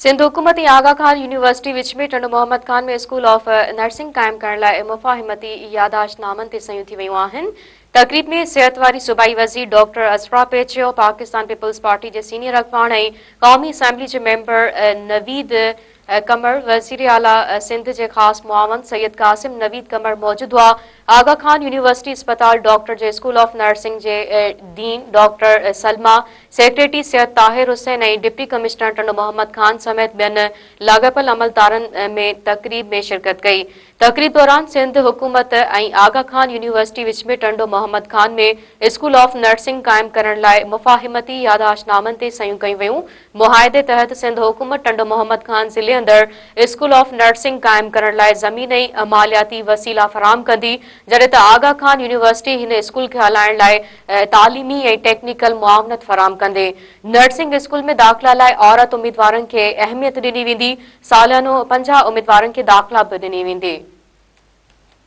سنڌ حڪومت ۽ آغا خان يونيورسٽي وچ ۾ Tando Muhammad Khan ۾ school of nursing قائم ڪرڻ لاء مفاهمتي ياداشت نامن تي صحيحون ٿي ويون آهن. تقريب ۾ صحت واري صوبائي وزير doctor Azra Pechuho, Pakistan Peoples Party جي سينيئر اڳواڻ ۽ قومي اسيمبلي جي ميمبر نويد قمر، وزيراعليٰ سنڌ جي خاص معاون سيد قاسم نويد قمر موجود هئا. آغا خان يونيورسٽي اسپتال ڊاڪٽر جي اسڪول آف نرسنگ جي ڊين ڊاڪٽر سلميٰ، سيڪريٽري صحت طاهر حسين ۽ ڊپٽي ڪمشنر ٽنڊو محمد خان سميت ٻين لاڳاپيل عملدارن ۾ تقريب ۾ شرڪت ڪئي. تقريب دوران سنڌ حڪومت ۽ آغا خان يونيورسٽي وچ ۾ Tando Muhammad Khan ۾ school of nursing قائم ڪرڻ لاء مفاهمتي ياداشتنامن تي صحيحون ڪيون ويون. معاهدي تحت سنڌ حڪومت ٽنڊو محمد خان ضلعي اندر اسڪول آف نرسنگ قائم ڪرڻ لاء زمين ۽ مالياتي وسيلا فراهم ڪندي، جڏهن ته آغا خان يونيورسٽي هن اسڪول کي هلائڻ لاء تعليمي ۽ ٽيڪنيڪل معاونت فراهم ڪندي. نرسنگ اسڪول ۾ داخلا لاء عورت اميدوارن کي اهميت ڏني ويندي. ساليانو 50 اميدوارن کي داخلا به ڏني ويندي.